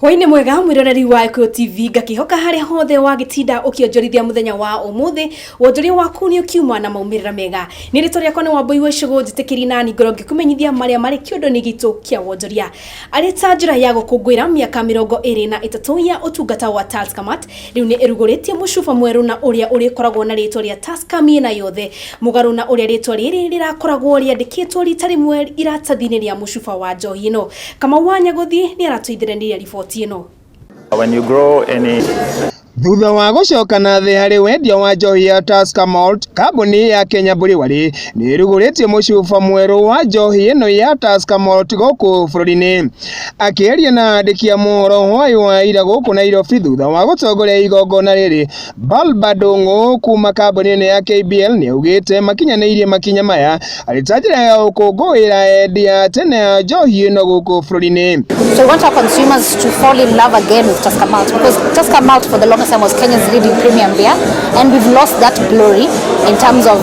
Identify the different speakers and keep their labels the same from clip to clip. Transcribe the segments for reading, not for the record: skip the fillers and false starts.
Speaker 1: Hwainĩ mwega mwĩroreri wa Gĩkũyũ TV, ngakĩhoka harĩa hothe wagĩtinda ũkĩonjorithia mũthenya wa ũmũthĩ, wonjoria waku nĩ ũkiuma na maumĩrĩra mega. Nĩ rĩtwa rĩakwa nĩ Wambui wa Icũgũ, njĩtĩkĩri na ngoro ngĩkũmenyithia marĩa marĩ kĩondo-inĩ gitũ kĩa wonjoria. Arĩ ta njĩra ya gũkũngũĩra mĩaka 23 ya ũtungata wa Tusker Malt, rĩu nĩ ĩrugũrĩtie mũcuba mwerũ na ũrĩa ũrĩkoragwo na rĩtwa rĩa Tusker mĩena yothe, mũgarũ na ũrĩa rĩtwa rĩrĩ rĩrakoragwo rĩandĩkĩtwo rita rĩmwe iratathi-inĩ rĩa mũcuba wa njohi ĩno. Kamau wa Nyagũthi nĩ aratũitĩrĩria riboti ĩno.
Speaker 2: When you grow any
Speaker 3: Thutha wa gũcoka na thĩ harĩ wendia wa njohi ya Tusker Malt, kambuni ya Kenya Brewery nĩ ĩrugũrĩtie mũcuba mwerũ wa njohi ĩno ya Tusker Malt gũkũ bũrũri-inĩ. Akĩaria na andĩki a mohoro hwaĩ wa ira gũkũ Nairobi thutha wa gũtongoria igongona rĩrĩ, Balba Ndung'u kuma kambuni ĩno ya KBL nĩ augĩte makinyanĩirie makinya maya arĩ ta njĩra ya gũkũngũĩra endia a tene a njohi ĩno gũkũ bũrũri-inĩ.
Speaker 4: So we want our consumers to fall in love again with Tusker Malt, because Tusker Malt for the longest time was Kenya's leading premium beer, and we've lost that glory in terms of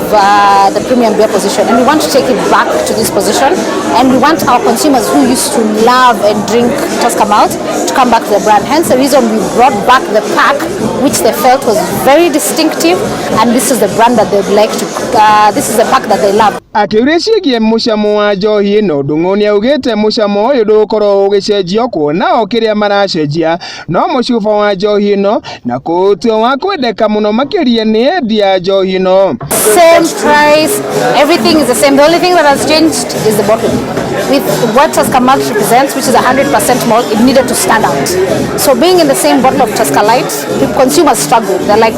Speaker 4: the premium beer position, and we want to take it back to this position, and we want our consumers who used to love and drink Tusker Malt to come back to the brand. Hence the reason we brought back the pack, which they felt was very distinctive, and this is the brand that they'd like to, this is the pack that they love.
Speaker 3: Akĩũria ciĩgiĩ mũcamo wa njohi ĩno, Ndung'u nĩaugĩte mũcamo ũyũ ndũgũkorwo ũgĩcenjio, kuona o kĩrĩa maracenjia no mũcuba wa njohi ĩno na kũũtua wa kwendeka mũno makĩria nĩ endia njohi ĩno.
Speaker 4: Same price, everything is the same. The only thing that has changed is the bottle. With what Tusker Malt represents, which is 100% malt, it needed to stand out. So being in the same bottle of Tusker Light, the consumers struggle. They're like,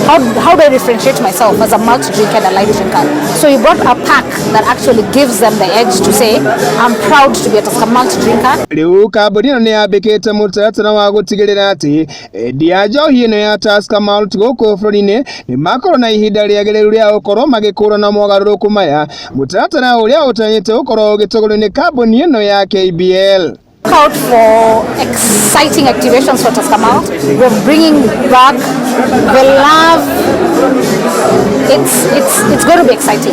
Speaker 4: "How do I differentiate myself as a malt drinker and a light drinker?" So you brought a pack that actually gives them the edge to say, "I'm proud to be a Tusker Malt drinker."
Speaker 3: Rĩu kambuni ĩno nĩ yambĩkĩte mũtaratara wa gũtigĩrĩra atĩ endia a njohi ĩno ya Tusker Malt gũkũ bũrũri-inĩ nĩ makorwo na ihinda rĩagĩrĩru rĩa gũkorwo magĩkũrana mogarũrũku maya, mũtaratara ũrĩa ũtanyĩte gũkorwo ũgĩtongorio nĩ kambuni ĩno ya KBL.
Speaker 4: Look out for exciting activations for Tusker Malt. We're bringing back the love. It's going to be exciting.